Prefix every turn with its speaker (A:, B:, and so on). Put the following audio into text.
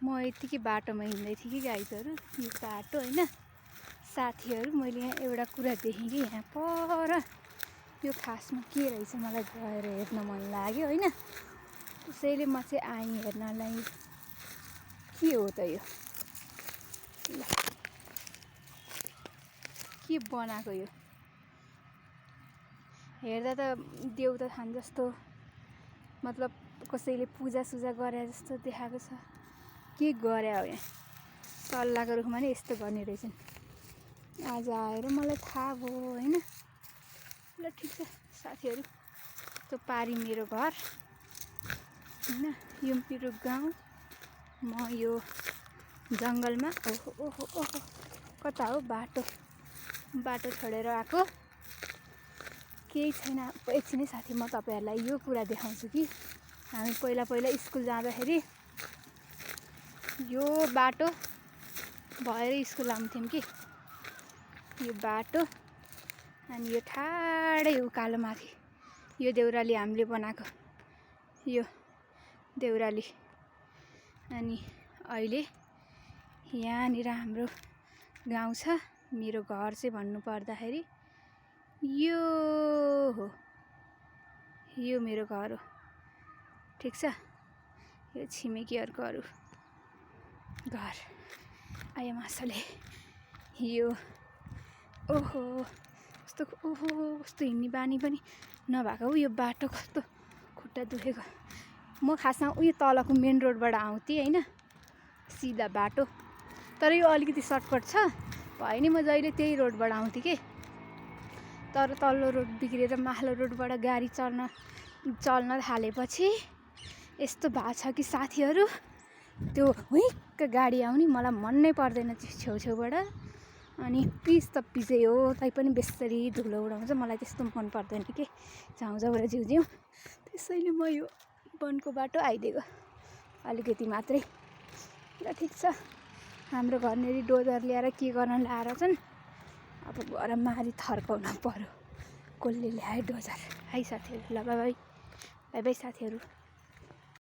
A: म यतिकै बाटोमा हिँड्दै थिएँ कि गाइजहरू, यो बाटो होइन साथीहरू। मैले यहाँ एउटा कुरा देखेँ कि यहाँ पर यो खासमा के रहेछ मलाई गएर हेर्न मन लाग्यो होइन। त्यसैले म चाहिँ आएँ हेर्नलाई के हो त यो, ल के बनाएको यो। हेर्दा त देउता थान जस्तो, मतलब कसैले पूजासुजा गरे जस्तो देखाएको छ। के गरे हो यहाँ, सल्लाहको रुखमा नि यस्तो गर्ने रहेछन्। आज आएर मलाई थाहा भयो होइन। ल ठिक छ साथीहरू, त्यो पारी मेरो घर होइन, यो मेरो गाउँ। म यो जङ्गलमा, ओहो ओहो ओहो कता हो बाटो, बाटो छोडेर आएको केही छैन। एकछिनै साथी, म तपाईँहरूलाई यो कुरा देखाउँछु कि हामी पहिला पहिला स्कुल जाँदाखेरि यो बाटो भएर स्कुल आउँथ्यौँ कि। यो बाटो अनि यो ठाडै उकालो माथि यो देउराली हामीले बनाएको, यो देउराली। अनि अहिले यहाँनिर हाम्रो गाउँ छ। मेरो घर चाहिँ भन्नु पर्दाखेरि यो हो, यो मेरो घर हो। ठिक छ, यो छिमेकीहरूको घर आयो मासले। यो ओहो कस्तो, ओहो कस्तो हिँड्ने बानी पनि नभएको। यो बाटो कस्तो खुट्टा दुखेको। म खासमा उयो तलको मेन रोडबाट आउँथेँ होइन, सिधा बाटो। तर यो अलिकति सर्टकट छ भयो नि, म जहिले त्यही रोडबाट आउँथेँ कि। तर तल्लो रोड बिग्रेर माथिल्लो रोडबाट गाडी चल्न थालेपछि यस्तो भएको छ कि साथीहरू, त्यो हुइक्क गाडी आउने मलाई मन नै पर्दैन छेउछेउबाट। अनि पिच त पिचै हो, तैपनि बेसरी धुलो उडाउँछ, मलाई त्यस्तो मन पर्दैन कि झाउँझाउबाट झिउझिउँ। त्यसैले म यो वनको बाटो आइदिएको अलिकति मात्रै। ल ठिक छ, हाम्रो घरनेरि डोजर ल्याएर के गर्न ल्याएर छन्। अब गएर मारी थर्काउन पर्यो, कसले ल्यायो डोजर। है साथीहरू, ल बाई बाई, बाई बाई साथीहरू।